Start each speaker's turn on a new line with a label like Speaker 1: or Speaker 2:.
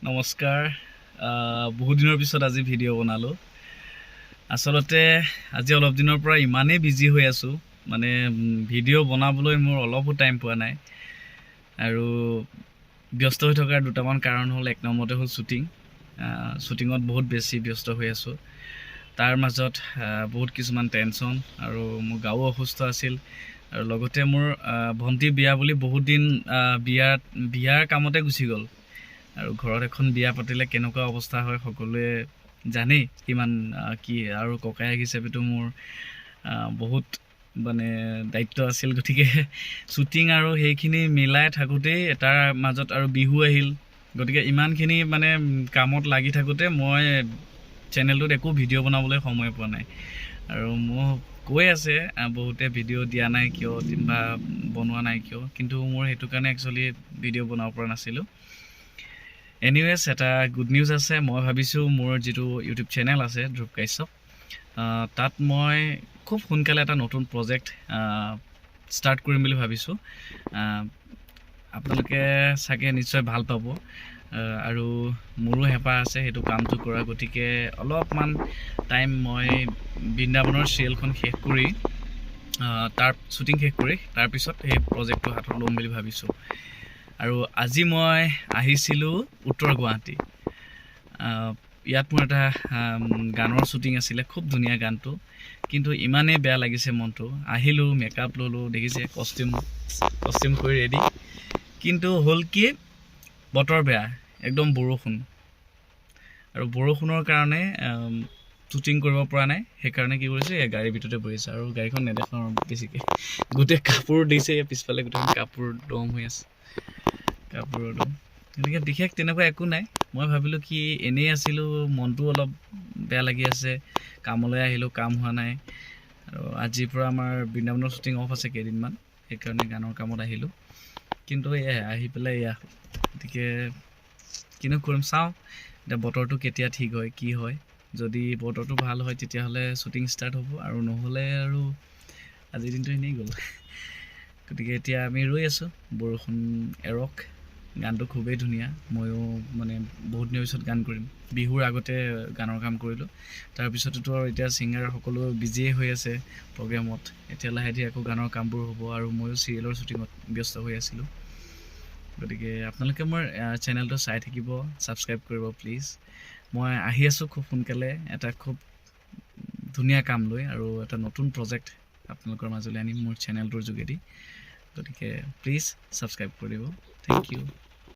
Speaker 1: নমস্কাৰ। বহুত দিনৰ পিছত আজি ভিডিঅ' বনালোঁ। আচলতে আজি অলপ দিনৰ পৰা ইমানেই বিজি হৈ আছোঁ, মানে ভিডিঅ' বনাবলৈ মোৰ অলপো টাইম পোৱা নাই। আৰু ব্যস্ত হৈ থকাৰ দুটামান কাৰণ হ'ল, এক নম্বৰতে হ'ল শ্বুটিং। শ্বুটিঙত বহুত বেছি ব্যস্ত হৈ আছোঁ। তাৰ মাজত বহুত কিছুমান টেনশ্যন আৰু মোৰ গাও অসুস্থ আছিল আৰু লগতে মোৰ ভণ্টিৰ বিয়া বুলি বহুত দিন বিয়াৰ কামতে গুচি গ'ল। আৰু ঘৰত এখন বিয়া পাতিলে কেনেকুৱা অৱস্থা হয় সকলোৱে জানেই কিমান কি। আৰু ককায়েক হিচাপেতো মোৰ বহুত মানে দায়িত্ব আছিল। গতিকে শ্বুটিং আৰু সেইখিনি মিলাই থাকোঁতেই তাৰ মাজত আৰু বিহু আহিল। গতিকে ইমানখিনি মানে কামত লাগি থাকোঁতে মই চেনেলটোত একো ভিডিঅ' বনাবলৈ সময় পোৱা নাই। আৰু মোক কৈ আছে বহুতে ভিডিঅ' দিয়া নাই কিয় বা বনোৱা নাই কিয়, কিন্তু মোৰ সেইটো কাৰণে একচুৱেলি ভিডিঅ' বনাব পৰা নাছিলোঁ। এনিৱেজ, এটা গুড নিউজ আছে। মই ভাবিছোঁ মোৰ যিটো ইউটিউব চেনেল আছে ধ্ৰুৱ কাশ্যপ, তাত মই খুব সোনকালে এটা নতুন প্ৰজেক্ট ষ্টাৰ্ট কৰিম বুলি ভাবিছোঁ। আপোনালোকে চাগে নিশ্চয় ভাল পাব আৰু মোৰো হেঁপাহ আছে সেইটো কামটো কৰা। গতিকে অলপমান টাইম মই বৃন্দাবনৰ চিৰিয়েলখন শেষ কৰি, তাৰ শ্বুটিং শেষ কৰি তাৰপিছত সেই প্ৰজেক্টটো হাতত ল'ম বুলি ভাবিছোঁ। আৰু আজি মই আহিছিলোঁ উত্তৰ গুৱাহাটী। ইয়াত মোৰ এটা গানৰ শ্বুটিং আছিলে, খুব ধুনীয়া গানটো। কিন্তু ইমানেই বেয়া লাগিছে মনটো, আহিলোঁ, মেকআপ ল'লোঁ, দেখিছে কষ্টিউম কষ্টিউম কৰি ৰেডি, কিন্তু হ'ল কি, বতৰ বেয়া, একদম বৰষুণ। আৰু বৰষুণৰ কাৰণে শ্বুটিং কৰিব পৰা নাই। সেইকাৰণে কি কৰিছে, এই গাড়ীৰ ভিতৰতে বহিছে। আৰু গাড়ীখন নেদেখাওঁ আৰু বেছিকৈ, গোটেই কাপোৰ দিছে, এই পিছফালে গোটেইখন কাপোৰ দম হৈ আছে, কাপোৰৰ দম। গতিকে বিশেষ তেনেকুৱা একো নাই। মই ভাবিলোঁ কি, এনেই আছিলোঁ, মনটো অলপ বেয়া লাগি আছে, কামলৈ আহিলোঁ, কাম হোৱা নাই। আৰু আজিৰ পৰা আমাৰ বৃন্দাবনৰ শ্বুটিং অফ আছে কেইদিনমান, সেইকাৰণে গানৰ কামত আহিলোঁ। কিন্তু এয়াই, আহি পেলাই এয়া। গতিকে কিনো কৰিম, চাওঁ এতিয়া বতৰটো কেতিয়া ঠিক হয়, কি হয়। যদি বতৰটো ভাল হয়, তেতিয়াহ'লে শ্বুটিং ষ্টাৰ্ট হ'ব আৰু নহ'লে আৰু আজিৰ দিনটো এনেই গ'ল। গতিকে এতিয়া আমি ৰৈ আছোঁ, বৰষুণ এৰক। গানটো খুবেই ধুনীয়া। ময়ো মানে বহুত দিনৰ পিছত গান কৰিম। বিহুৰ আগতে গানৰ কাম কৰিলোঁ, তাৰপিছতেতো আৰু এতিয়া ছিংগাৰ সকলো বিজিয়ে হৈ আছে প্ৰগ্ৰেমত। এতিয়া লাহে ধীৰে আকৌ গানৰ কামবোৰ হ'ব আৰু ময়ো চিৰিয়েলৰ শ্বুটিঙত ব্যস্ত হৈ আছিলোঁ। গতিকে আপোনালোকে মোৰ চেনেলটো চাই থাকিব, ছাবস্ক্ৰাইব কৰিব প্লিজ। মই আহি আছোঁ খুব সোনকালে এটা খুব ধুনীয়া কাম লৈ আৰু এটা নতুন প্ৰজেক্ট আপোনালোকৰ মাজলৈ আনিম মোৰ চেনেলটোৰ যোগেদি। গতিকে প্লিজ ছাবস্ক্ৰাইব কৰিব। Thank you.